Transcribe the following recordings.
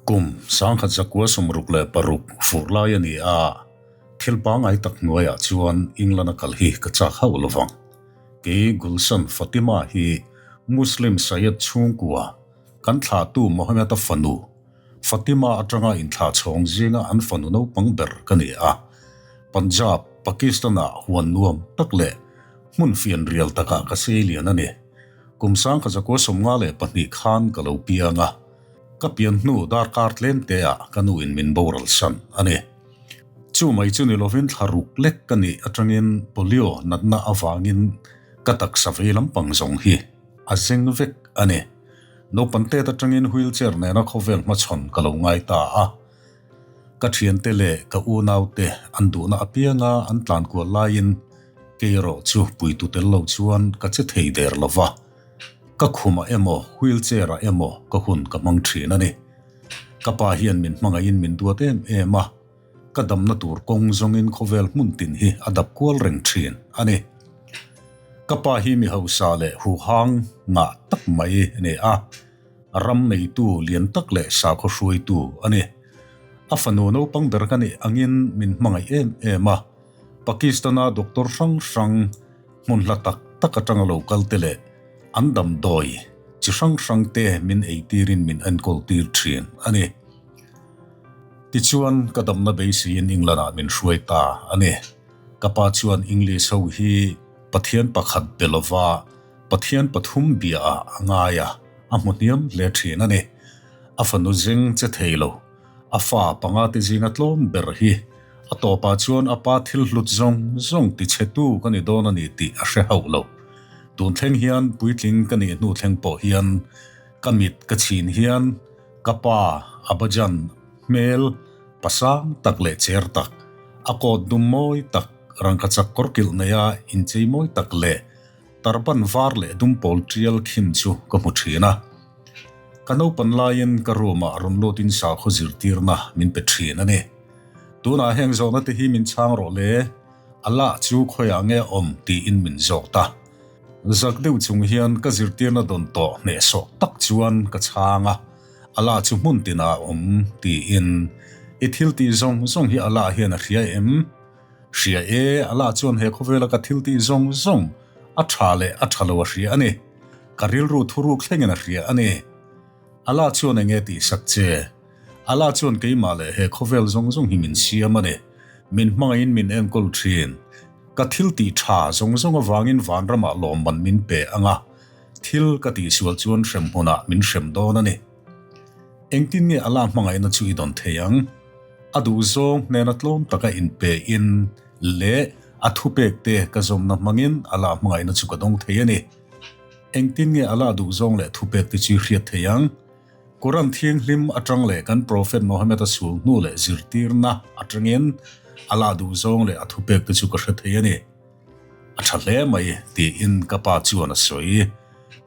Kum 1966 fur lai a ni a, thil pangngai tak hnuaiah chuan England a kal hi ka chak hauh lo vang. Kei Gulshan Fatima hi Muslim Syed chhungkua kan thlahtu Mohammed-a fanu Fatima atanga inthlah chhawng zinga an fanu naupang ber ka ni a. Punjab, Pakistan-ah huan nuam tak leh hmun fianrial takah ka sei lian a ni. Kum 1952 khan ka lo piang a, ka pian hnu darkar tlem teah ka nu in min boral san a ni. Chu mai chu ni lovin thla ruk lek ka nih atangin polio natna avangin ka taksa vei lampang zawng hi a zeng vek a ni. Naupang tet atangin wheelchair nena khawvel hmachhawn ka lo ngai ta a. Ka thiante leh ka unaute an duhna apianga an tlan kual laiin kei erawh chu puitu tel lo chuan ka che thei der lo va. Ka khumah emaw wheelchair-ah emaw ka hun ka hmang thin a ni. Ka pa hian min hmangaihin min duat em em a, ka damna tur kawng zawngin khawvel hmun tin hi a dap kual reng thin a ni. Ka pa hi mi hausa leh huhang ngah tak mai a ni a, ram neitu lian tak leh sakhaw hruaitu a ni. A fanu naupang ber ka nih angin min hmangaih em em a, Pakistan-a doctor hrang hrang hmun hla tak tak atanga lo kal te leh an damdawi chi hrang hrang te min eitirin min enkawl tir thin a ni. Tichuan, ka damna beiseiin England-ah min hruai ta a ni. Ka pa chuan English ho hi Pathian pakhat be lova Pathian pathum biaah a ngai a, a hmu hniam hle thin a ni. A fanu zeng che thei lo, a fa panga te zinga tlawm ber hi a tawpah chuan a pa thil hlut zawng zawng tichhetu ka ni dawn a ni tih a hre hauh lo. Tun thleng hian puitling ka nih hnu thleng pawh hian ka mit ka chhin hian Ka pa, Abajan, hmel pasang tak leh cher tak, a kawt dum mawi tak, rangkachak kawrkilh neia inchei mawi tak leh tarban var leh dum pawl tial khim chu ka hmu thin a. Ka naupan laiin ka room ah rawn lutin sakhaw zirtirna min pe thin a ni. Tunah heng zawhna te hi min chhang rawh le, Allah chu khawiah nge a awm tiin min zawt a. Zak deuh chung hian ka zirtirna dawn tawh hnehsawh tak chuan ka chhang a, Allah chu hmun tinah a awm tiin. I thil tih zawng zawng hi Allah hian a hria em? Hria e, Allah chuan he khawvela ka thil tih zawng zawng a tha leh a tha lo a hria a ni. Ka rilru thuruk thlengin a hria a ni. Allah chuan enge tih sak che? Allah chuan keimah leh he khawvel zawng zawng hi min siam a ni. Min hmangaihin min enkawl thin. Ka thil tih tha zawng zawng avangin vanramah lawmman min pe ang a, thil ka tihsual chuan hrem hmunah min hrem dawn a ni. Engtin nge Allah hmangaihna chu i dawn thei ang? A duhzawng hnena tlawm taka inpe in leh a thupekte ka zawmna hmangin Allah hmangaihna chu ka dawng thei a ni. Engtin nge Allah duhzawng leh thupekte chu i hriat thei ang? Quran Thianghlim atang leh kan Prophet Mohammed-a sul hnu leh zirtirna atangin Allah duhzawng leh a thupek te chu ka hre thei a ni. A tha hle mai, tiin ka pa chuan a sawi.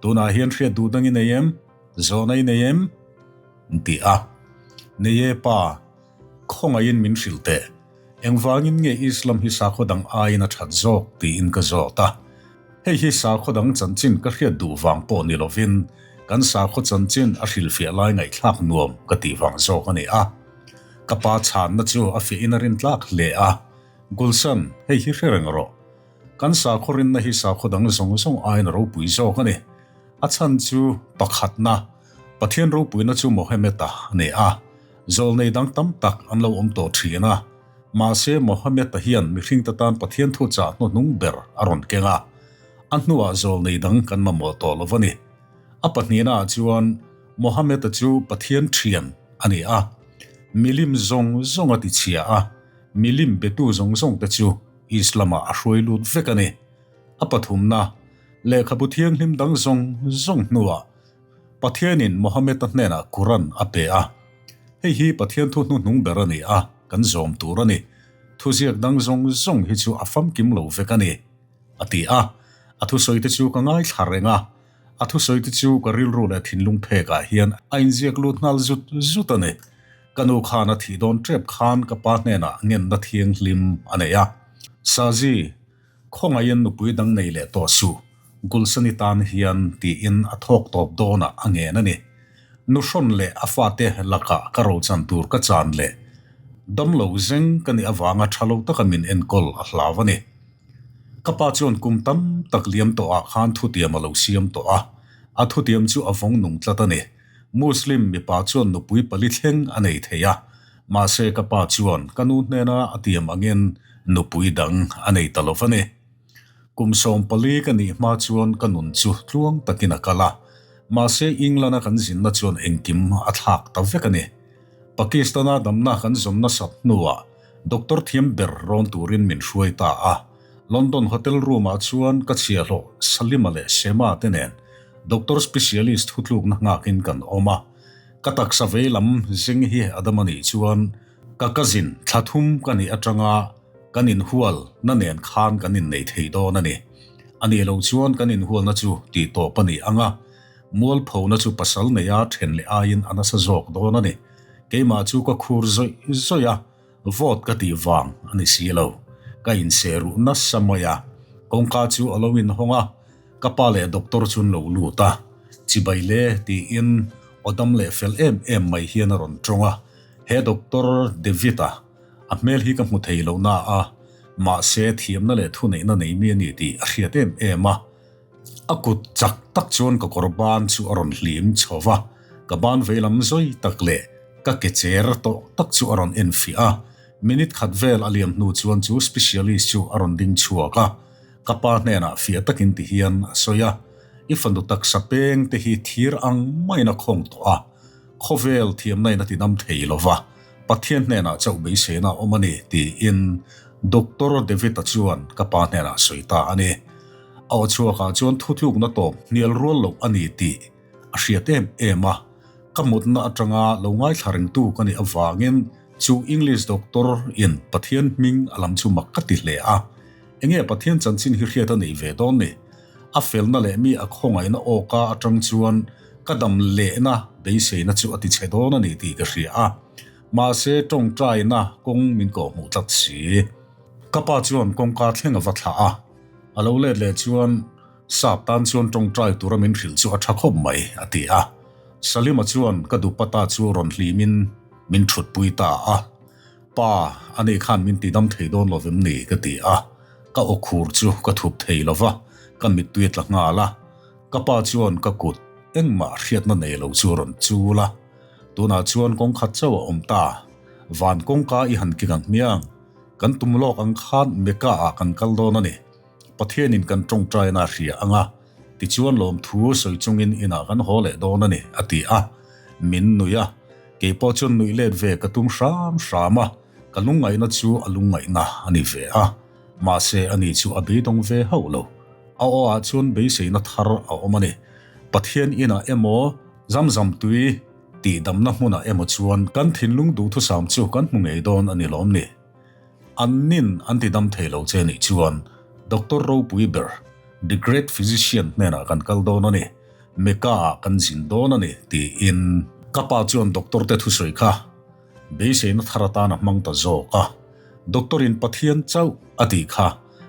Tunah hian hriat duh dang i nei em? Zawhna i nei em? An ti a. Nei e pa, khawngaihin min hrilh teh. Engvangin nge Islam hi sakhaw dang aiin a that zawk? tiin ka zawt a. Hei hi sakhaw dang chanchin ka hriat duh vang pawh ni lovin kan sakhaw chanchin a hrilhfiah lai ngaihthlak nuam ka tih vang zawk a ni a. Ka pa chhanna chu a fiahin a rintlak hle a, Gulshan, hei hi hre reng rawh. Kan sakhaw rinna hi sakhaw dang zawng zawng aiin a ropui zawk a ni. A chhan chu pakhatna, Pathian ropuina chu Mohammed-a a ni a. Zawlnei dang tam tak an lo awm tawh thin a, mahse Mohammed-a hian mihringte tan Pathian thuchah hnuhnung ber a rawn keng a, a hnuah zawlnei dang kan mamawh tawh lo a ni. A pahnihnaah chuan Mohammed-a chu Pathian thian a ni a, milim zawng zawng a tichhia a, milim betu zawng zawngte chu Islam-ah a hruai lut vek a ni. A pathumna, lehkhabu thianghlim dang zawng zawng hnuah Pathianin Mohammed-a hnenah Quran a pe a. Hei hi Pathian thu hnuhnung ber a ni a, kan zawm tur a ni. Thuziak dang zawng zawng hi chu a famkim lo vek a ni, a ti a. A thusawite chu ka ngaithla reng a. A thusawite chu ka rilru leh thinlung phekah hian a inziak lut nghal zut zut a ni. Ka nu khan a thih dawn tep khan ka pa hnenah ngenna thianghlim a nei a. Sazi, Khawngaihin nupui dang nei leh tawh suh, Gulsani tan hian tiin a thawk tawp dawnah a ngen a ni. Nuhrawn leh a fate lakah ka rochan tur ka chan leh damlo zeng ka nih avanga tha lo taka min enkawl a hlau a ni. Ka pa chuan kum tam tak liam tawhah khan thutiam a lo siam tawh a, a thutiam chu a vawng nung tlat a ni. Muslim mipa chuan nupui pali thleng a nei thei a, mahse ka pa chuan ka nu hnena a tiam angin nupui dang a nei ta lo va ni. Kum 14 ka nih hma chuan ka nun chu tluang takin a kal a, mahse England-a kan zinna chuan engkim a thlak ta vek a ni. Pakistan-a damna kan zawm nasat hnuah doctor thiam ber rawn turin min hruai ta a, London hotel room-ah chuan ka chhiahhlawh Salima leh Shema te nen doctor specialist thutlukna nghakin kan awm a. Ka taksa vei lam zing hi a dam a nih chuan ka cousin thla thum ka nih atanga kan inhual na nen khan kan innei thei dawn a ni. A nih loh chuan kan inhualna chu tih tawp a ni ang a, mualphona chu pasal neia then leh aiin a nasa zawk dawn a ni. Keimah chu ka khur zawih zawih a, Vote ka tih vang a ni si lo. Ka inseh ruh nasa mai a, kawngka chu a lo inhawng a, ka pa leh doctor chu an lo lut a, chibai le tiin aw dam leh fel em em mai hian a rawn tawng a, he doctor David-a a hmel hi ka hmu thei lo na a, mahse thiamna leh thuneihna nei mi a ni tih a hriat em em a. A kut chak tak chuan ka kawr ban chu a rawn hlim chho va, ka ban veilam zawi tak leh ka ke cher tawh tak chu a rawn enfiah a. Minute khat vel a liam hnu chuan chu specialist chu a rawn ding chhuak a, ka pa hnenah fiah takin ti hian a sawi a, I fanu taksa peng te hi thir ang maiin a khawng tawh a, khawvel thiamna in a ti dam thei lo va, Pathian hnenah chauh beiseina a awm a ni tiin Doctor David-a chuan ka pa hnenah a sawi ta a ni. A aw chhuakah chuan thutlukna tawp hnial rual loh a ni tih a hriat em em a, ka mutna atanga lo ngaithla rengtu ka nih avangin chu English doctor in Pathian hming a lam chu mak ka ti hle a. Enge Pathian chanchin hi hriat a neih ve dawn ni? A felna leh mi a khawngaihna awka atang chuan ka dam lehna beiseina chu a ti chhe dawn a ni tih ka hria a, mahse tawngtaina kawng min kawhhmuh tlat si. Ka pa chuan kawngka thleng a va thlah a. A lo let leh chuan Sap tan chuan tawngtai tura min hrilh chu a tha khawp mai, a ti a. Salima chuan ka dupatta chu rawn hlimin min thutpui ta a. Pa, ani khan min tidam thei dawn lo vem ni? ka ti a. Ka aw khur chu ka thup thei lo va, ka mittui a tla nghal a. Ka pa chuan ka kut engmah hriatna nei lo chu a rawn chul a. Tunah chuan kawngkhat chauh a awm ta. Van kawngka i han kik ang hmiang. Kan tum lawk ang khan Mecca ah kan kal dawn a ni. Pathianin kan tawngtaina a hria ang a, tichuan lawmthu sawi chungin inah kan haw leh dawn a ni, a ti a. Min nui a, kei pawh chuan nuih let ve ka tum hram hram a, ka lungngaihna chu a lungngaihna a ni ve a. Mahse ani chu a beidawng ve hauh lo. A aw ah chuan beiseina thar a awm a ni. Pathian inah emaw Zamzam tui Tihdamna hmunah emaw chuan kan thinlung duhthusam chu kan hmu ngei dawn a ni lawm ni? An nin an tidam thei lo che nih chuan Doctor ropui ber, the great physician hnenah kan kal dawn a ni, Mecca ah kan zin dawn a ni tiin ka pa chuan doctor te thusawi kha beiseina thar atan a hmang ta zawk a. Doctor in Pathian chauh a tih kha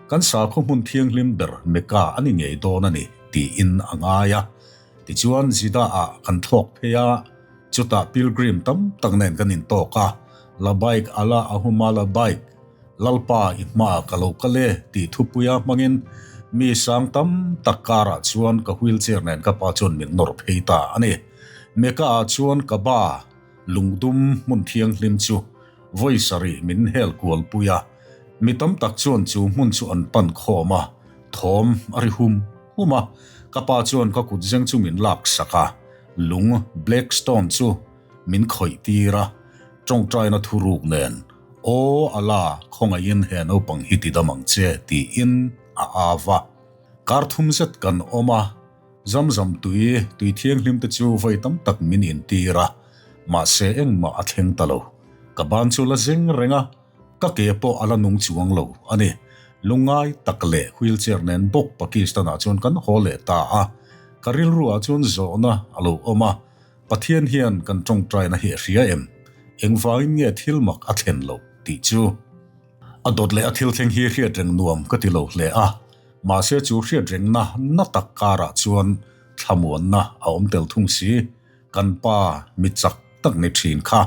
kan sakhaw hmun thianghlim ber Mecca a ni ngei dawn a ni tiin a ngai a. Tichuan Jeddah-ah kan thlawk phei a, chutah pilgrim tam tak nen kan intawk a, Labaik Allah Ahuma Labaik, Lalpa i hmaah ka lo kal e tih thupuia hmangin mi sang tam tak karah chuan ka wheelchair nen ka pa chuan min nawr phei ta a ni. Mecca-ah chuan Kaaba lungdum hmun thianghlim chu vawi sarih min hel kualpui a, mi tam tak chuan chu hmun chu an pan khawm a, thawm a ri hum hum a, ka pa chuan ka kut zeng chu min lak sak a, lung black stone chu min khawih tir a, tawngtaina thuruk nen, Aw Allah, khawngaihin he naupang hi ti dam ang che, tiin a au a. Kar thum zet kan awm a, Zamzam tui, tui thianghlim te chu vawi tam tak min intir a, mahse engmah a thleng ta lo. Ka ban chu la zeng reng a, Ka ke pawh a la nung chuang lo a ni. Lungngai tak leh wheelchair nen bawk Pakistan-ah chuan kan haw leh ta a. Ka rilruah chuan zawhna a lo awm a, Pathian hian kan tawngtaina hi a hria em? Engvangin nge thil mak a thlen loh tih chu? A dawt leh a thil thleng hi hriatreng nuam ka ti lo hle a, mahse chu hriatrengna na tak karah chuan thlamuanna a awm tel thung si. Kan pa mi chak tak ni thin kha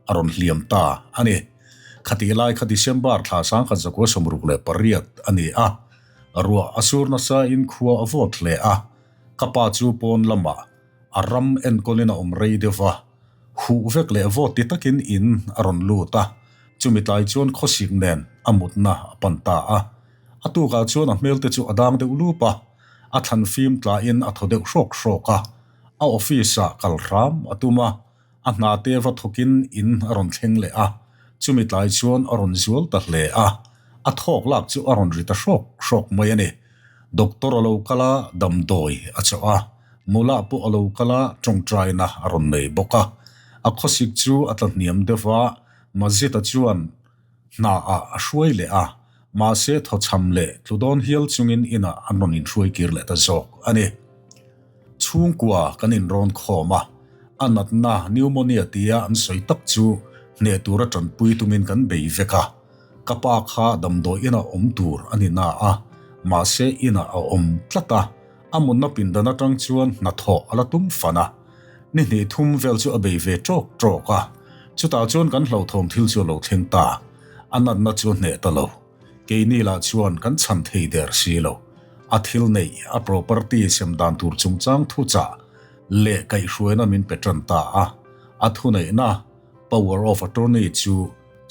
a rawn hliam ta a ni. Khatih lai kha December thla 1968 a ni a, ruah a sur nasa in khua a vawt hle a, ka pa chu pawn lamah a ram enkawlin a awm rei deuh va, huh vek leh vawt ti takin in a rawn lut a, chumi tlai chuan khawsik nen a mutna a pan ta a. A tukah chuan a hmelte chu a dang deuh lup a, a thlan fim tlain a thaw deuh hrawk hrawk a, a office ah kal hram a tum a, a hna te va thawkin in a rawn thleng leh a, chumi tlai chuan a rawn zual ta hle a, a thawk lak chu a rawn ri ta hrawk hrawk mai a ni. Doctor a lo kal a, damdawi a chawh a, mula pawh a lo kal a, tawngtaina a rawn nei bawk a, a khawsik chu a tla hniam deuh va, Masjid-a chuan hna ah a hruai leh a, mahse thawchham leh tlu dawn hial chungin inah an rawn inhruai kir leh ta zawk a ni. Chhungkua kan inrawn khawm a, a natna pneumonia tia an sawi tak chu hneh tura tanpui tumin kan bei vek a, ka pa kha damdawi inah awm tur a ni na a, mahse inah a awm tlat a, a munna pindan atang chuan hnathawh a la tum fan a, ni hnih thum vel chu a bei ve tawk tawk a, chutah chuan kan hlauhthawm thil chu a lo thleng ta, a natna chu a hneh ta lo. Keini lah chuan kan chhan thei der si lo. A thil neih, a property sem dan tur chungchang thuchah leh kaihhruaina min pe tan ta a, a thuneihna, power of attorney, chu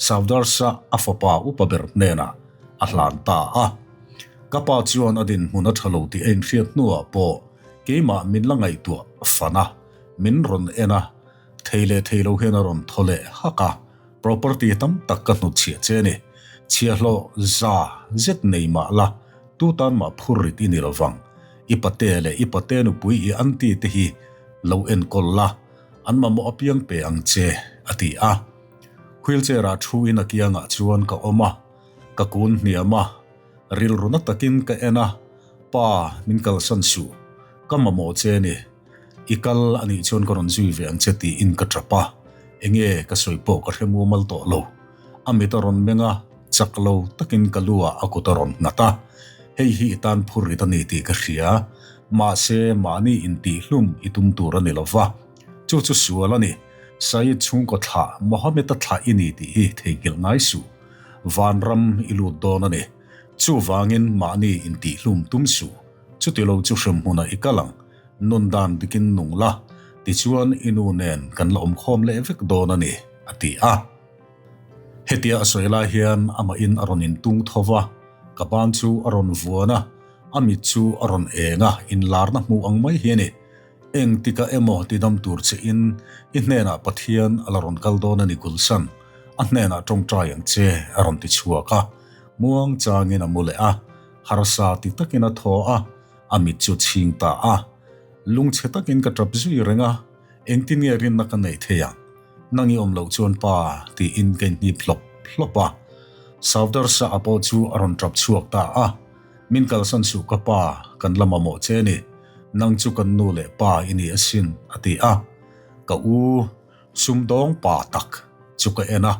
Savdarsa a fapa upa ber hnenah a hlan ta a. Ka pa chuan a dinhmun a tha lo tih a inhriat hnuah pawh keimah min la ngaihtuah fan a, min rawn en a, thei leh thei lo hian a rawn thaw leh hak a. Property tam tak ka hnutchhiah che a ni. Chhiahhlawh za zet nei mah la, tu tan mah phur rit i ni lo vang. I pate leh i pate nupui i aunty te hi lo enkawl la, an mamawh apiang pe ang che, a ti a. Wheelchair ah thu in a kiangah chuan ka awm a, ka kun hniam a, rilru na takin ka en a, Pa, min kalsan suh, ka mamawh che a ni. I kal a nih chuan ka rawn zui ve ang che tiin ka tap a, enge ka sawi pawh ka hre mumal tawh lo. A mit a rawn meng a, chak lo takin ka lu ah a kut a rawn nghat a, hei hi i tan phur rit a ni tih ka hria, mahse mahni intihhlum i tum tur a ni lo va, chu chu sual a ni, Saeed chhungkaw thlah Mohammed-a thlah i ni tih hi theihnghilh ngai suh, vanram i lut dawn a ni, chuvangin mahni intihhlum tum suh, chuti lo chu hremhmunah i kal ang. Nun dan dikin nung la, tichuan i nu nen kan la awm khawm leh vek dawn a ni, a ti a. Hetia a sawi lai hian amahin a rawn intung tho va, ka ban chu a rawn vuan a, a mit chu a rawn eng a, inlarna hmuh ang mai hi a ni. Eng tika emaw tidam tur che in i hnenah Pathian a la rawn kal dawn a ni Gulsan, a hnenah tawngtai ang che, a rawn ti chhuak a. Muang changin a mu leh a, harsa ti takin a thaw a, A mit chu chhing ta a, lungchhe takin ka tap zui reng a, engtin nge rinna ka neih thei ang? Nang i awm loh chuan pa, tiin ka inhnip hlawp hlawp a. Savdarsa a pawh chu a rawn tap chhuak ta a, Min kalsan suh ka pa, kan la mamawh che ni, nang chu kan nu leh pa i ni asin, a ti a. Ka u, sumdawng pa tak chu ka en a,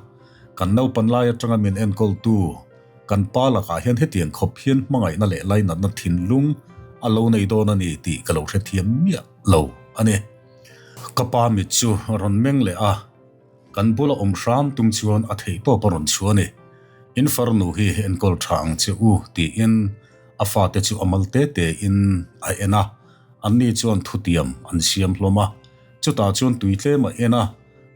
kan naupan lai atanga min enkawltu, Kan pa lakah hian hetiang khawp hian hmangaihna leh lainatna thinlung a lo nei dawn a ni tih ka lo hrethiam miah lo a ni. Ka pa mit chu a rawn meng leh a, kan bula awm hram tum chuan a theihtawp a rawn chhuah a ni. In farnu hi enkawl tha ang che u tiin a fate chu a mal te te in a en a, anni chuan thutiam an siam hlawm a, chutah chuan tui tlem a en a,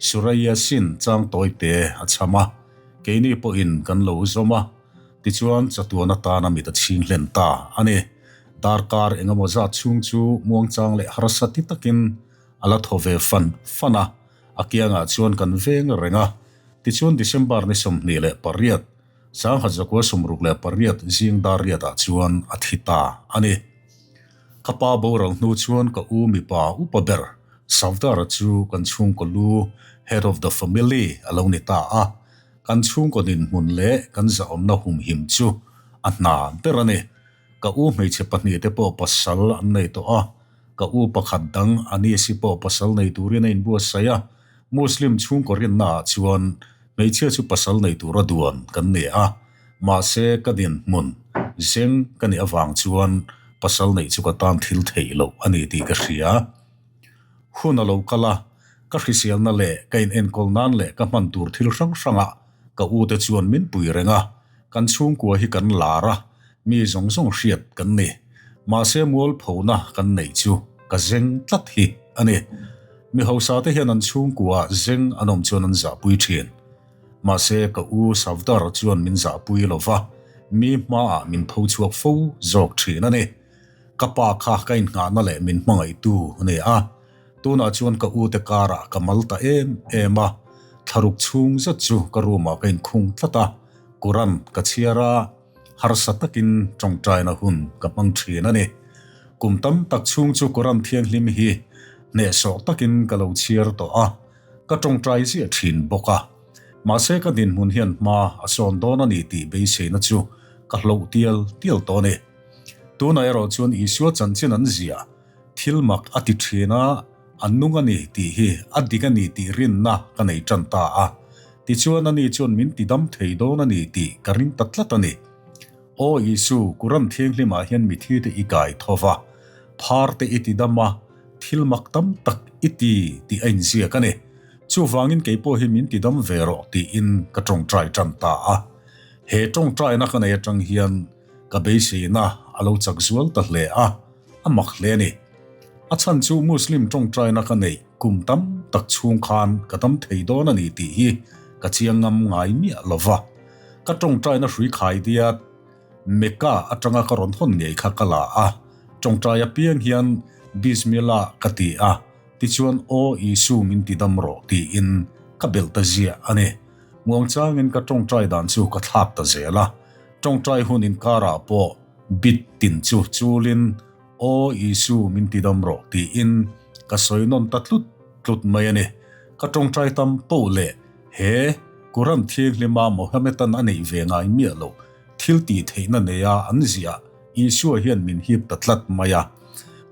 Suraya sin chang tawi te a chham a. Keini pawhin kan lo zawm a, tichuan chatuan atana mit a chhing hlen ta a ni. Darkar engemaw zat chhung chu muangchang leh harsa ti takin a la thaw ve fan fan a, a kiangah chuan kan veng reng a. Tichuan December ni 28, 1968 zing dar riatah chuan a thi ta a ni. Ka pa boral hnu chuan ka u mipa upa ber Safdara chu kan chhungkaw lu, head of the family, a lo ni ta a. Kan chhungkaw dinhmun leh kan zahawmna humhim chu a hna ber a ni. Ka u hmeichhe pahnihte pawh pasal an nei tawh a, ka u pakhat dang Anisi pawh pasal nei turin a inbuatsaih a. Muslim chhungkaw rinnaah chuan hmeichhia chu pasal nei tura duan kan ni a. Mahse ka dinhmun zeng ka nih avang chuan pasal neih chu ka tan thil theih loh a ni tih ka hria. Hun a lo kal a, ka hriselna leh ka in enkawl nan leh ka hman tur thil hrang hrangah ka u te chuan min pui reng a, kan chhungkua hi kan lar a, mi zawng zawng hriat kan ni. Mahse mualphona kan neih chu ka zeng tlat hi a ni. Mi hausa te hian an chhungkua zeng an awm chuan an zahpui thin. Mahse ka u Safdar chuan min zahpui lo va, mi hmaah min pho chhuak fo zawk thin a ni. Ka pa kha ka innghahna leh min hmangaihtu a ni a, tunah chuan ka ute karah ka mal ta em em a, thlaruk chhung zet chu ka room-ah ka inkhung tlat a, Quran ka chhiar a, harsa takin tawngtaina hun ka hmang thin a ni. Kum tam tak chhung chu Quran thianghlim hi hnehsawh takin ka lo chhiar tawh a, ka tawngtai ziah thin bawk a. Mahse ka dinhmun hian hma a sawn dawn a ni tih beiseina chu ka hloh tial tial tawh a ni. Tunah erawh chuan Isua chanchin an ziah, thil mak a ti thin a, a nung a ni tih hi a dik a ni tih rinna ka nei tan ta a. Tichuan ani chuan min tidam thei dawn a ni tih ka ring ta tlat a ni. Aw Isu, Quran Thianghlimah hian mithite i kai tho va, pharte i tidam a, thil mak tam tak i ti tih a inziak a ni. Chuvangin kei pawh hi min tidam ve rawh tiin ka tawngtai tan ta a. He tawngtaina ka nei atang hian Ka beiseina a lo chak zual ta hle a, a mak hle a ni. A chhan chu Muslim tawngtaina ka neih kum tam tak chhung khan ka dam thei dawn a ni tih hi ka chiang ngam ngai miah lo va. Ka tawngtaina hrui khai diat Mecca atanga ka rawn hawn ngei kha ka la a, tawngtai apiang hian Bismillah ka ti a, tichuan Aw Isu min ti dam rawh tiin ka belh ta ziah a ni. Muangchangin ka tawngtai dan chu ka thlak ta zel a. Tawngtai hun inkarah pawh bit tin chu chulin, Aw Isu min tidam rawh tiin ka sawi nawn ta tlut tlut mai a ni. Ka tawngtai tam poh leh he Quran Thianghlima Mohammedan a neih ve ngai miah lo thil tih theihna neia an ziah Isua hian min hip ta tlat mai a.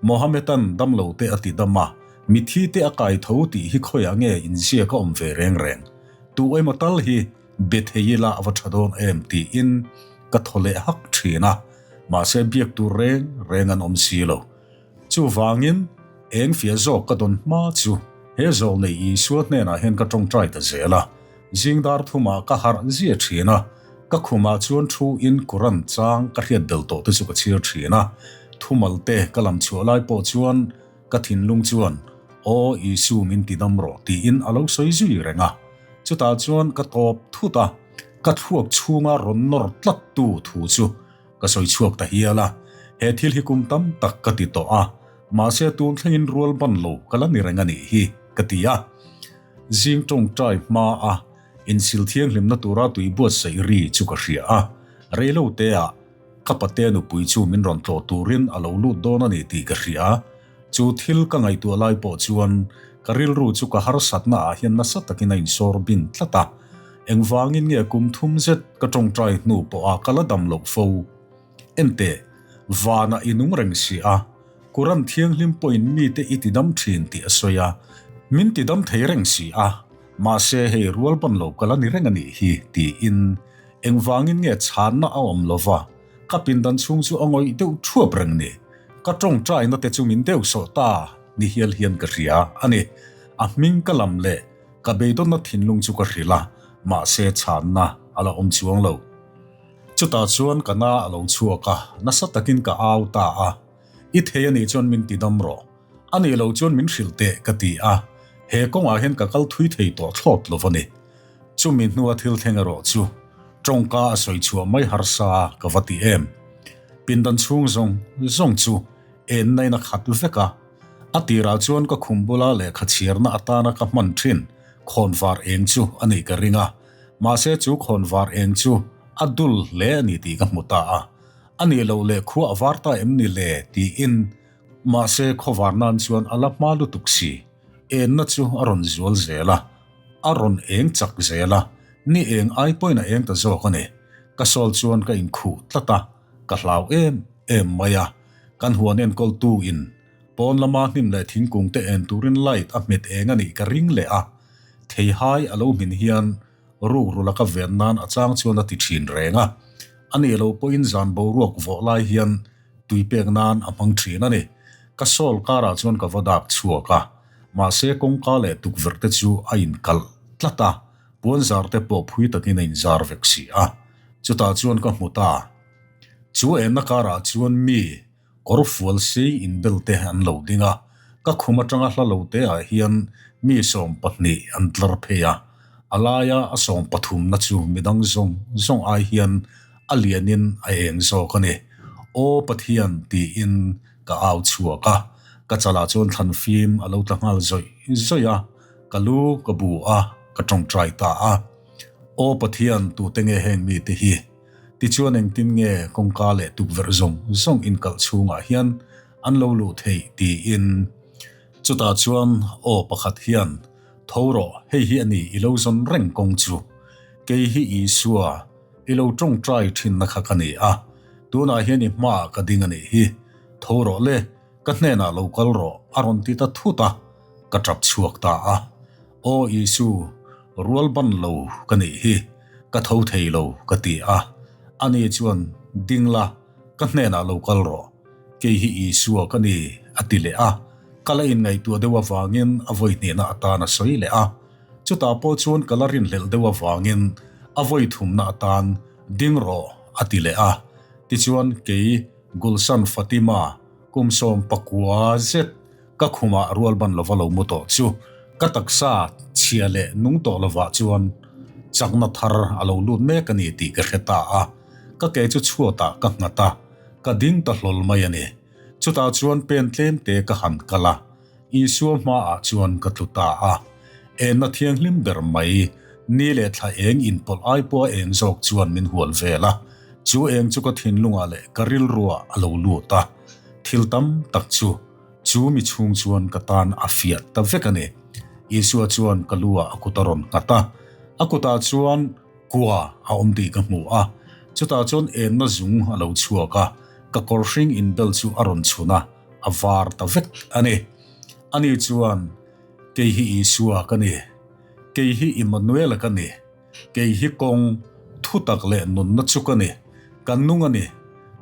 Mohammedan damlo te a tidam a, mithi te a kai tho tih hi khawiah nge inziak a awm ve reng reng? Tu emaw tal hi Be thei ila a va tha dawn em tiin ka thaw leh hak thin a, mahse biak tur reng reng an awm si lo. Chuvangin eng fia zawk ka dawn hma chu he zawlnei Isua hnenah hian ka tawngtai ta zel a, zingdar thumah ka harh zia thin a, ka khumah chuan thu in Quran chang ka hriat bel tawh te chu ka chhiar thin a, thumal te ka lam chhuah lai pawh chuan Ka thinlung chuan, Aw Isu min ti dam rawh tiin a lo sawi zui reng a. Chutah chuan ka tawp thut a, ka thluak chhunga rawn nawr tlat tu thu chu ka sawi chhuak ta hial a. He thil hi kum tam tak ka ti tawh a, mahse tun thlengin rual ban lo ka la ni reng a nih hi ka ti a. Zing tawngtai hma a insil thianghlimna tura tui buatsaih ri chu ka hria a, reiloteah Ka pate nupui chu min rawn tlawh turin a lo lut dawn a ni tih ka hria. Chu thil ka ngaihtuah lai pawh chuan ka rilru chu ka harsatna ah hian nasa takin a insawr bin tlat a. Engvangin nge kum thum zet ka tawngtai hnu pawha ka la dam loh fo? Enteh, vanah i nung reng si a, Quran thianghlim pawhin mite i tidam thin tih a sawi a, min tidam thei reng si a, mahse hei rual ban lo ka la ni reng a nih hi tiin Engvangin nge chhanna a awm lova, ka pindan chhung chu a ngawih deuh thuap reng ni. Ka tawngtaina te chu min deuh sawh ta ni hial hian ka hria a ni. A hming ka lam leh ka beidawnna thinlung chu ka hrilh a, mahse chhanna a la awm chuang lo. Chutah chuan ka na a lo chhuak a, nasa takin ka au ta a, I thei a nih chuan min tidam rawh. A nih loh chuan min hrilh teh ka ti a, he kawngah hian ka kal thui thei tawh thlawt lo a ni. Chumi hnua thil thleng erawh chu tawngka a sawi chhuah mai harsa ka va ti em. Pindan chhung zawng zawng chu enna in a khat vek a, a tirah chuan ka khum bula lehkha chhiarna atana ka hman thin khawnvar eng chu a nih ka ring a, mahse chu khawnvar eng chu a dul hle a ni tih ka hmu ta a, a nih loh leh khua a var ta em ni le tiin mahse khawvar nan chuan a la hma lutuk si. Enna chu a rawn zual zel a, a rawn eng chak zel a, ni eng ai pawhin a eng ta zawk a ni. Ka sawl chuan ka inkhuh tlat a, ka hlau em em mai a. Kan huan enkawltu in pawn lama hnim leh thingkung te en turin light a hmet eng a nih ka ring leh a, theihai a lo hmin hian rukru laka ven nan a chang chuan a ti thin reng a. A nih loh pawhin zan boruak vawh lai hian tui pek nan a hmang thin a ni. Ka sawl karah chuan ka va dak chhuak a. Mahse kawngka leh tukverh te chu a inkalh tlat a, puanzar te pawh phui takin a inzar vek si a. Chutah chuan ka hmu ta. Chu enna karah chuan mi kawr fual sei inbel te an lo ding a, ka khum atanga hla lo te ah hian mi 20 an tlar phei a, a laia a sawmpathumna chu midang zawng zawng ai hian a lianin a eng zawk a ni. Aw Pathian tiin ka au chhuak a, ka chalah chuan thlan fim a lo tla nghal zawih zawih a, ka lu ka bu a, ka tawngtai ta a. Aw Pathian tute nge heng mite hi? Tichuan engtin nge kawngka leh tukverh zawng zawng inkalh chhungah hian an lo luh theih tiin. Chutah chuan aw pakhat hian, Tho rawh, hei hi a ni i lo zawn reng kawng chu. Kei hi Isua, i lo tawngtai thinna kha ka ni a, tunah hian i hmaah ka ding a nih hi. Tho rawh le, ka hnenah lo kal rawh, a rawn ti ta thut a, ka tap chhuak ta a. Aw Isu, rual ban lo ka nih hi, ka tho thei lo ka ti a. Ani chuan, Ding la, ka hnenah lo kal rawh, kei hi Isua ka ni, a ti leh a. Ka la inngaihtuah deuh avangin a vawi hnihna atan a sawi leh a. Chutah pawh chuan ka la rinhlelh deuh avangin a vawi thumna atan, Ding rawh, a ti leh a. Tichuan, kei Gulsan Fatima, kum 19 zet, Ka khumah rual ban lova lo mu tawh chu ka taksa chhia leh nung tawh lovah chuan chakna thar a lo lut mek a ni tih ka hre ta a, ka ke chu chhuatah ka nghat a, ka ding ta hlawl mai a ni. Chutah chuan pen tlem te ka han kal a, Isua hmaah chuan ka tlu ta a. Enna thianghlim ber mai, ni leh thla eng inpawlh ai pawha eng zawk chuan min hual vel a, chu eng chu ka thinlungah leh ka rilruah a lo lut a, thil tam tak chu Chu mi chhung chuan ka tan a fiah ta vek a ni. Isua chuan ka lu ah a kut a rawn nghat a, a kutah chuan kua a awm tih ka hmu a. Chutah chuan enna zung a lo chhuak a, ka kawr hring inbel chu a rawn chhun a, a var ta vek a ni. Ani chuan, Kei hi Isua ka ni. Kei hi Immanuela ka ni. Kei hi kawng, thutak leh nunna chu ka ni, ka nung a ni,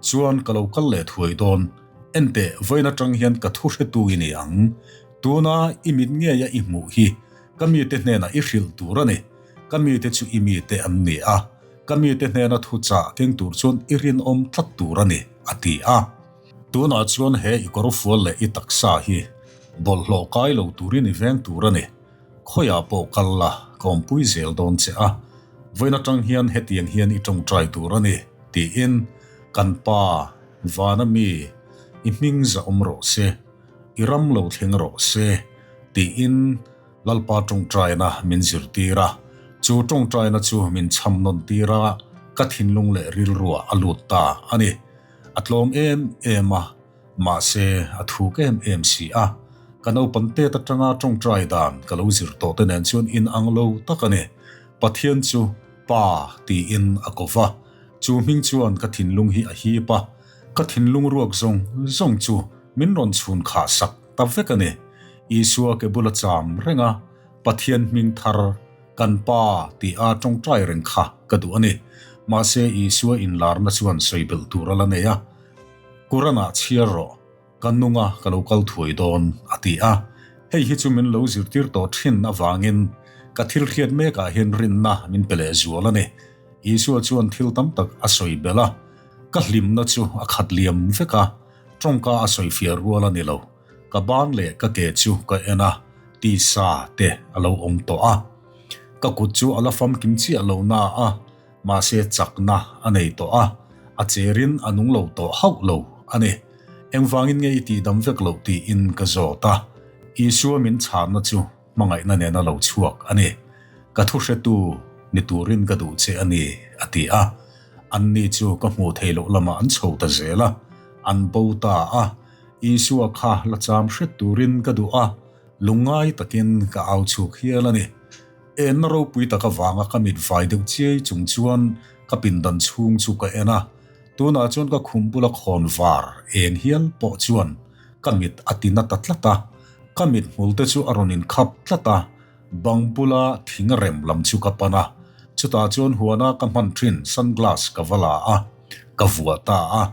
chuan ka lo kal leh thuai dawn. Enteh, vawiin atang hian ka thu hretu i ni ang. Tuna i mit ngeia i hmuh hi ka mite hnenah i hrilh tur a ni. Ka mite chu i mite an ni a, ka mite hnena thuchah keng tur chuan i rinawm tlat tur a ni, a ti a. Tunah chuan he i kawrfual leh i taksa hi bawlhhlawh kai lo turin i veng tur a ni. Khawiah pawh kal la, ka awmpui zel dawn che a, vawiin atang hian hetiang hian i tawngtai tur a ni, tiin kan pa, Vana mi, i hming za awm rawh se, i ram lo thleng rawh se, tiin Lalpa tawngtaina min zirtir a, chu tawngtaina chu min chham nawn tir a, ka thinlung leh rilruah a lut ta a ni. A tlawm em em a. Mahse, a thuk em em si a, ka naupang tet atanga tawngtai dan ka lo zir tawh te nen chuan in ang lo tak a ni. Pathian chu Pa tiin a ko va, chu hming chuan ka thinlung hi a hip a, ka thinlung ruak zawng zawng chu min rawn chhun khah sak ta vek a ni. Isua ke bula cham reng a, Pathian hming thar kan Pa tih a tawngtai reng kha ka duh a ni. Mahse, Isua inlarna chuan sawi belh tur a la nei a. Quran-ah chhiar rawh, ka nunga ka lo kal thuai dawn, a ti a. Hei hi chu min lo zirtir tawh thin avangin ka thil hriat mekah hian rinna min pe leh zual a ni. Isua chuan thil tam tak a sawi belh a, ka hlimna chu a khat liam vek a, tawngka a sawi fiah rual a ni lo. Ka ban leh ka ke chu ka en a, tisa te a lo awm tawh a. Ka kut chu a la famkim chiah lo na a, Mahse chakna a nei tawh a, a cherin a nung lo tawh hauh lo a ni. Engvangin nge i tihdam vek loh tiin ka zawt a, Isua min chhanna chu hmangaihna nena lo chhuak a ni. Ka thuhretu ni turin ka duh che a ni, a ti a. Anni chu ka hmuh theih loh lamah an chho ta zel a, an bo ta a. Isua kha la cham hret turin ka duh a, lungngai takin ka au chhuk hial a ni. Enna ropui tak avanga ka mit vai deuh chiai chung chuan ka pindan chhung chu ka en a, tunah chuan ka khum bula khawn var eng hial pawh chuan ka mit a ti na ta tlat a, ka mit hmul te chu a rawn inkhap tlat a, bang bula thing rem lam chu ka pan a, chutah chuan huana ka hman thin sunglass ka va la a, ka vuah ta a,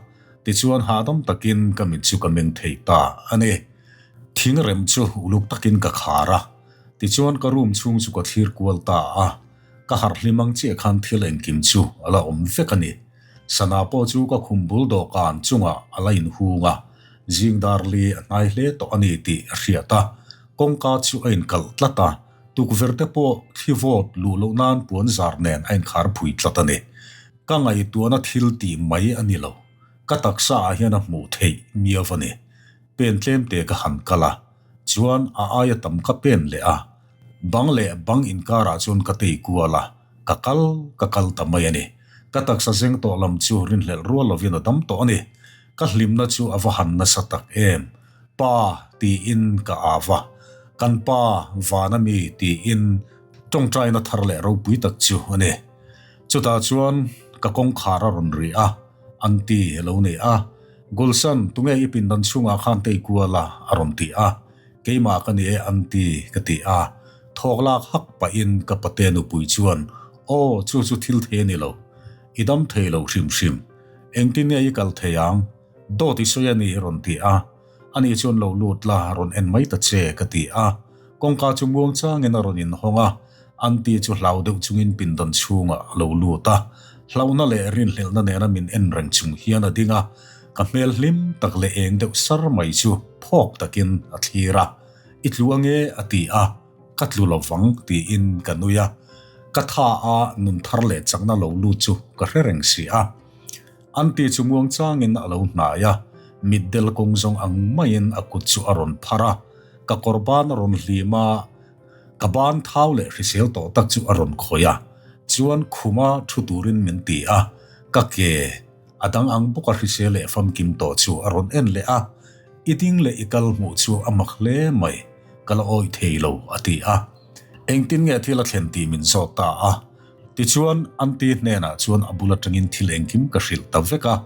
tichuan hahdam takin ka mit chu ka meng thei ta a ni. Thing rem chu uluk takin ka khar a, tichuan ka room chhung chu ka thlir kual ta a, ka harh hlim ang chiah khan thil engkim chu a la awm vek a ni. Sana pawh chu ka khum bul dawhkan chungah a la inhung a, zing dar li a hnai hle tawh a ni tih a hriat a, kawngka chu a inkalh tlat a, tukverh te pawh thli vawt luh loh nan puan zar nen a inkhar phui tlat a ni. Ka ngaihtuahna thil tih mai a ni lo, ka taksa ah hian a hmuh theih miau a ni. Pen tlem te ka han kal a, chuan a aia tam ka pen leh a, bang leh bang inkarah chuan ka tei kual a, ka kal ka kal ta mai a ni. Ka taksa zeng tawh lam chu rinhlelh rual lovin a dam tawh a ni. Ka hlimna chu a va han nasa tak em! Pa tiin ka au a, kan pa vana mi tiin tawngtaina thar leh ropui tak chu a ni. Chutah chuan ka kawngkhar a rawn ri a, Aunty a lo nei a, Gulsan, tunge i pindan chhungah khan tei kual a? a rawn ti a. Keimah ka ni e Aunty ka ti a. Thawk lak hak pahin ka pate nupui chuan, Aw, chu chu thil thei a ni lo. I dam thei lo hrim hrim. Engtin nge i kal thei ang? Dawt i sawi a ni i rawn ti a. Ani chuan lo lut la, rawn en mai ta che ka ti a. Kawngka chu muang changin a rawn inhawng a. Aunty chu hlau deuh chungin pindan chhungah a lo lut a, hlauhna leh rinhlelhna nena min en reng chung hian a ding a, ka hmel hlim tak leh eng deuh sar mai chu phawk takin a thlir a, I tlu ange a ti a, ka tlu lovang tiin ka nui a, ka tha a nun thar leh chakna lo lut chu ka hre reng si a. Aunty chu muang changin a lo hnai a, mitdel kawng zawng ang maiin a kut chu a rawn phar a, ka kawr ban a rawn hlim a, Ka ban thau leh hrisel tawh tak chu a rawn khawih a, chuan khuma thu turin min ti a, ka ke a dang ang bawka hrisel leh famkim tawh chu a rawn en leh a, I ding leh i kal hmuh chu a mak hle mai, ka la awih thei lo a ti a. Engtin nge thil a thlen tih min zawt ta a, tichuan Aunty hnenah chuan a bul atangin thil engkim ka hrilh ta vek a,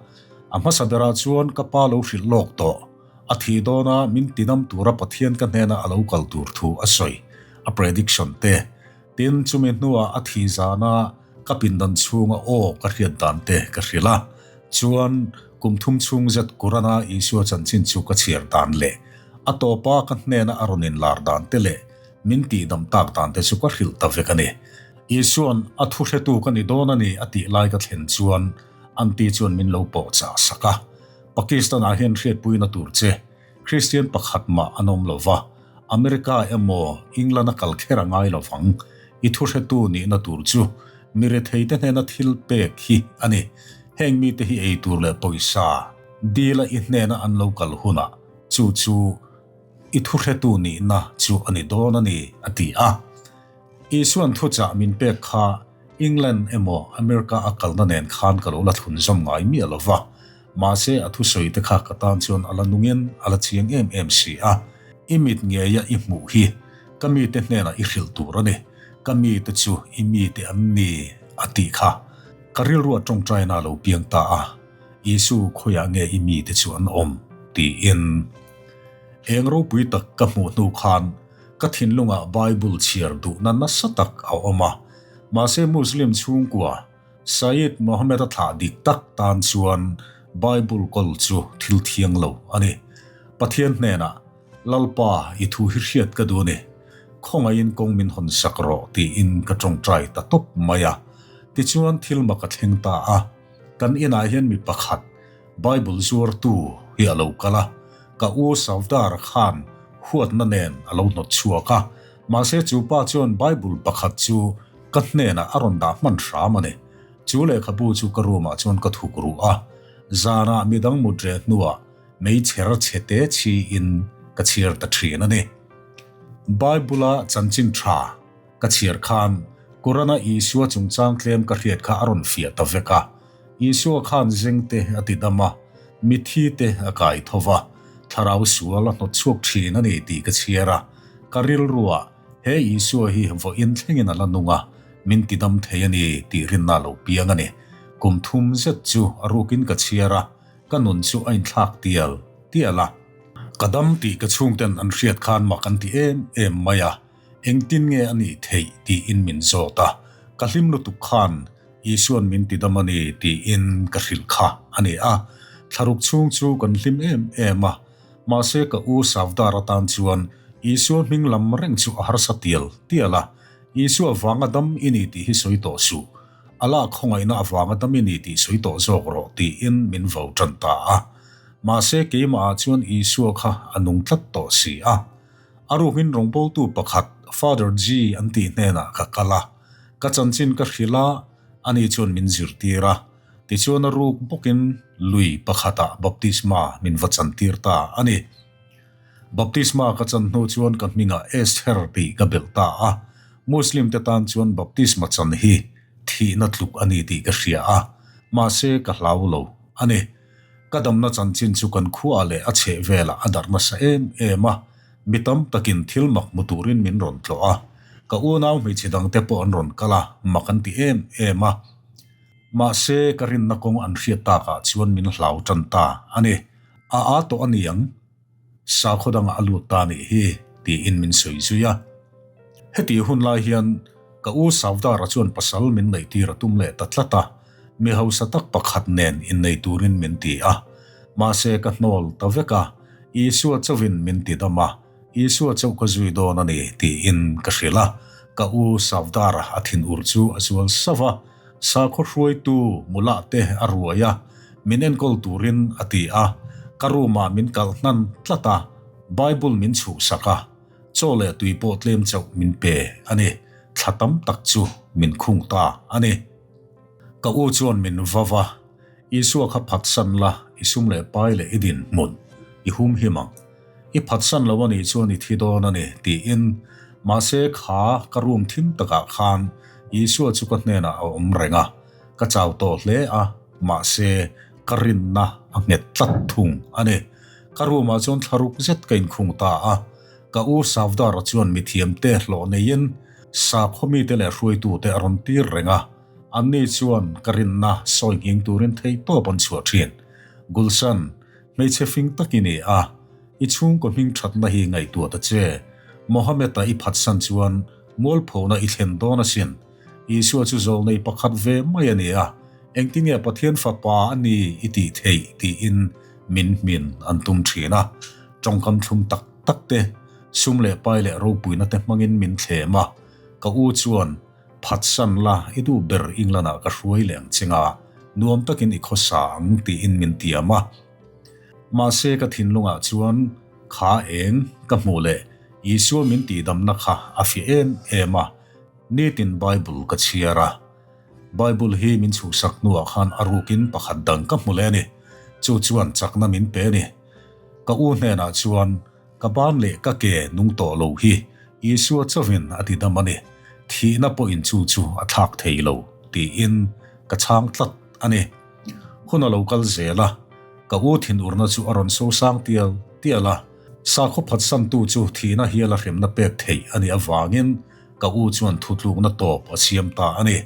a hmasa berah chuan ka pa lo hrilh lawk tawh. A thih dawna min tinam tura Pathian ka hnena a lo kal tur thu a sawi, a prediction te. Tin, chumi hnuah a thih zana ka pindan chhunga aw ka hriat dan te ka hrilh a. Chuan, kum thum chhung zet Qurana Isua chanchin chu ka chhiar dan leh a tawpa ka hnena a rawn inlar dan te leh min tihdam tak dan te chu ka hrilh ta vek a ni. Isua'n a thu hretu ka ni dawn a ni a tih lai ka thlen chuan Aunty chuan min lo pawh chah sak a. Pakistan ah hian hriatpuina tur che Kristian pakhat mah an awm lo va, America emaw England a kal kher a ngai lo vang. I thuhretu nihna tur chu mi retheite hnena thil pek hi a ni. Heng mite hi ei tur leh pawisa dila i hnena an lo kal hunah chu chu i thuhretu nihna chu a ni dawn a ni, a ti a. Isuan thuchah min pek kha England emaw America a kalna nen khan ka lo la thlun zawm ngai miah lo va, mahse a thusawi te kha ka tan chuan a la nungin a la chiang em em si a, I mit ngeia i hmuh hi ka mite hnenah i hrilh tur a ni, ka mite chu i mite an ni a tih kha ka rilruah tawngtaina a lo piang ta a, Isu khawiah nge i mite chu an awm? tiin eng ropui tak ka hmuh hnu khan Ka thinlungah Bible chhiar duhna nasa tak a awm a, mahse Muslim chhungkua Syed Mohammed-a thlah dik tak tan chuan Bible kawl chu thil thiang lo a ni. Pathian hnenah, Lalpa, i thu hi hriat ka duh a ni. Khawngaihin kawng min hawn sak rawh tiin ka tawngtai ta tawp mai a. Tichuan thil mak a thleng ta a, kan inah hian mi pakhat, Bible zuartu hi a lo kal a, ka u Safdar khan huatna nen a lo hnawt chhuak a, mahse chu pa chuan Bible pakhat chu ka hnenah a rawn dah hman hram a ni. Chu lehkhabu chu ka room ah chuan ka thuk ruh a, zanah midang mut reh hnuah meichher chhe te chhiin ka chhiar ta thin a ni. Bible-a chanchin tha ka chhiar khan Qurana Isua chungchang tlem ka hriat kha a rawn fiah ta vek a, Isua khan zeng te a ti dam a, mithi te a kai tho va, thlarau sual a hnawt chhuak thin a ni tih ka chhiar a, ka rilruah he Isua hi vawiin thlengin a la nung a, min ti dam thei a ni tih rinna a lo piang a ni. Kum thum zet chu a rukin ka chhiar a, ka nun chu a inthlak tial tial a. Ka dam tih ka chhungten an hriat khan mak an ti em em mai a, Engtin nge a nih theih tiin min zawt a, ka hlim lutuk khan Isuan min ti dam a ni tiin ka hrilh kha a ni a. Thlaruk chhung chu kan hlim em em a, Mahse ka u Savdar atan chuan Isua hming lam reng chu a harsa tial tial a, Isua vanga dam i ni tih hi sawi tawh suh, Allah khawngaihna avanga dam i ni tih sawi tawh zawk rawh tiin min vo tan ta a. Mahse keimahah chuan Isua kha a nung tlat tawh si a. A rukin rawngbawltu pakhat Father G an tih hnenah ka kal a, ka chanchin ka hrilh a, ani chuan min zirtir a. Tichuan a ruk bawkin lui pakhatah baptisma min va chantir ta a ni. Baptisma ka chan hnu chuan ka hmingah Esther tih ka belh ta a, Muslim te tan chuan baptisma chan hi thihna tluk a ni tih ka hria a, mahse ka hlau lo a ni. Ka damna chanchin chu kan khuaah leh a chheh velah a darh nasa em em a, mi tam takin thil mak hmu turin min rawn tlawh a, ka unau hmeichhe dangte pawh an rawn kal a, mak an ti em em a. Mahse ka rinna kawng an hriat takah chuan min hlau tan ta a ni. A a tawh a ni ang, sakhaw dangah a lut ta nih hi, tiin min sawi zui a. Heti hun lai hian ka u Savdara chuan pasal min neihtir a tum leh ta tlat a, mi hausa tak pakhat nen innei turin min ti a. Mahse ka hnawl ta vek a, Isua chauhin min ti dam a, Isua chauh ka zui dawn a ni, tiin ka hrilh a. Ka u Savdara a thinur chu a zual sauh a. Sakhaw hruaitu Mulah te a ruai a, min enkawl turin a ti a, ka room ah min kalh hnan tlat a, Bible min chhuhsak a, chaw leh tui pawh tlem chauh min pe a ni, thla tam tak chu min khung ta a ni. Ka u chuan min vav a, Isua kha phatsan la, i sum leh pai leh i dinhmun i hum him ang. I phatsan lo a nih chuan i thi dawn a ni, tiin. Mahse, kha ka room thim takah khan Isua chu ka hnenah a awm reng a, ka chau tawh hle a, mahse, ka rinna a nghet tlat thung a ni. Ka room-ah chuan thlaruk zet ka inkhung ta a, ka u Savdara chuan mithiamte hlawh neiin sakhaw mite leh hruaitute a rawn tir reng a, anni chuan ka rinna sawi nghing turin theihtawp an chhuah thin. Gulsan. Hmeichhe fing tak i ni a, i chhungkaw hming thatna hi ngaihtuah ta che. Mohammed-a i phatsan chuan mualphona i thlen dawn asin. Isua chu zawlnei pakhat ve mai a ni a, engtinge Pathian Fapa a ni i tih theih tiin min hmin an tum thin a. Tawngkam thlum tak tak te, sum leh pai leh ropuina te hmangin min thlem a, ka u chuan Phatsan la, i duh ber England-ah ka hruai leh ang che nga, nuam takin i khawsa ang tiin min tiam a. Mahse ka thinlungah chuan kha eng ka hmuh leh Isua min tihdamna kha a fiah em em a, nitin Bible ka chhiar a. Bible hi min chhuhsak hnuah khan a rukin pakhat dang ka hmu leh a ni. Chu chuan chakna min pe a ni. Ka u hnenah chuan Ka ban leh ka ke nung tawh lo hi Isua chauhin a ti dam a ni, thihna pawhin chu chu a thlak thei lo, tiin ka chhang tlat a ni. Hun a lo kal zel a, ka u thinurna chu a rawn sosang tial tial a, sakhaw phatsantu chu thihna hial a hremna pek theih a nih avangin ka u chuan thutlukna tawp a siam ta a ni.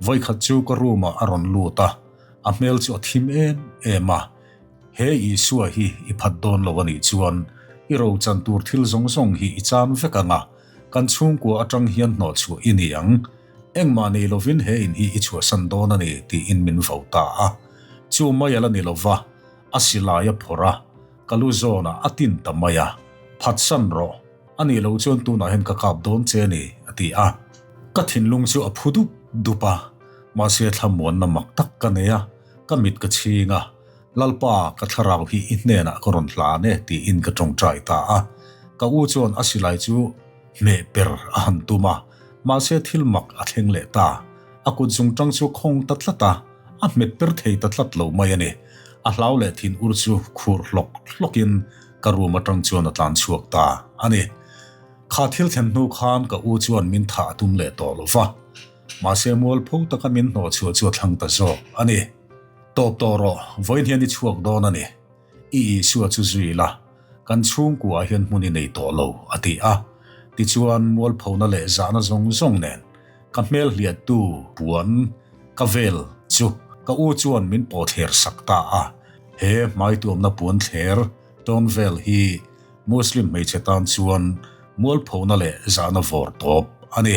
Vawikhat chu ka room-ah a rawn lut a, a hmel chu a thim em em a, He Isua hi i phat dawn lo a nih chuan i rochan tur thil zawng zawng hi i chan vek ang a, kan chhungkua atang hian hnawhchhuah i ni ang. Engmah nei lovin he in hi i chhuahsan dawn a ni tiin min vo ta a. Chu mai a la ni lova, a silai a phawrh a, ka lu zawnah a tin ta mai a, Phatsan rawh, a nih loh chuan tunah hian ka kap dawn che a ni, a ti a. Ka thinlung chu a phu dup dup a, mahse thlamuanna mak tak ka nei a, ka mit ka chhing a, Lalpa, ka thlarau hi i hnenah ka rawn hlan e, tiin ka tawngtai ta a. Ka u chuan a silai chu hmeh per a han tum a, mahse thil mak a thleng leh ta. A kut zungtang chu khawng ta tlat a, a hmet per thei ta tlat lo mai a ni. A hlau leh thin ur chu khur hlawk hlawkin ka room atang chuan a tlan chhuak ta a ni. Kha thil thlen hnu khan ka u chuan min thah a tum leh tawh lo va, mahse mualpho taka min hnawhchhuah chu a thlang ta zawk a ni. Tawp tawh rawh, vawiin hian i chhuak dawn a ni. I Isua chu zui la, kan chhungkuaah hian hmun i nei tawh lo, a ti a. Tichuan, mualphona leh zahna zawng zawng nen ka hmel hliahtu puan ka vel chu ka u chuan min pawhthler sak ta a. He hmaituamna puan thler tawn vel hi Muslim hmeichhe tan chuan mualphona leh zahna vawr tawp a ni.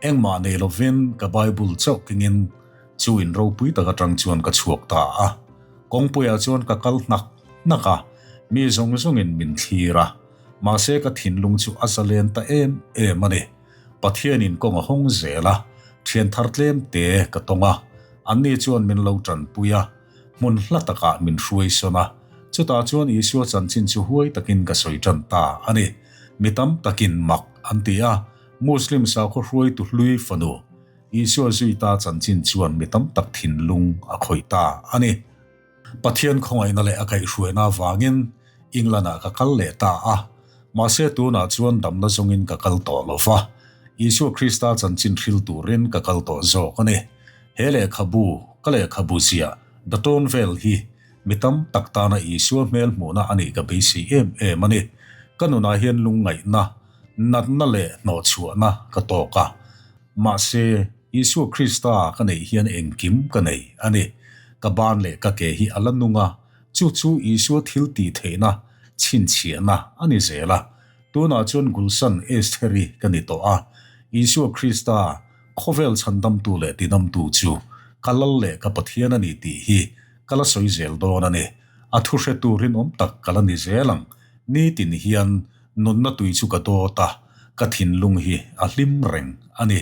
Engmah nei lovin ka Bible chauh kengin Chu in ropui tak atang chuan ka chhuak ta a, kawngpuiah chuan ka kal hnak hnak a. Mi zawng zawngin min thlir a, mahse ka thinlung chu a zalen ta em em a ni. Pathianin kawng a hawng zel a, thian thar tlem te ka tawng a, anni chuan min lo tanpui a, hmun hla takah min hruai sawn a, chutah chuan Isua chanchin chu huai takin ka sawi tan ta a ni. Mi tam takin mak an ti a, Muslim sakhaw hruaitu hlui fanu Isua zui ta chanchin chuan mi tam tak thinlung a khawih ta a ni. Pathian khawngaihna leh a kaihhruaina avangin England-ah ka kal leh ta a, mahse tunah chuan damna zawngin ka kal tawh lo va, Isua Krista chanchin hril turin ka kal tawh zawk a ni. He lehkhabu, ka lehkhabu ziah, The Torn Veil hi mi tam tak tana Isua hmel hmuhna a nih ka beisei em em a ni. Ka nunah hian lungngaihna, natna leh hnawhchhuahna ka tawk a. Mahse, Isua Krista ka neih hian engkim ka nei a ni. Ka ban leh ka ke hi a la nung a, chu chu Isua thil tih theihna, chhinchhiahna a ni zel a. Tunah chuan Gulsan Estheri ka ni tawh a, Isua Krista, khawvel chhandamtu leh tidamtu chu ka lal leh ka Pathian a ni tih hi ka la sawi zel dawn a ni. A thu hretu rinawm tak ka la ni zel ang. Nitin hian Nunna tui chu ka dawt a, ka thinlung hi a hlim reng a ni.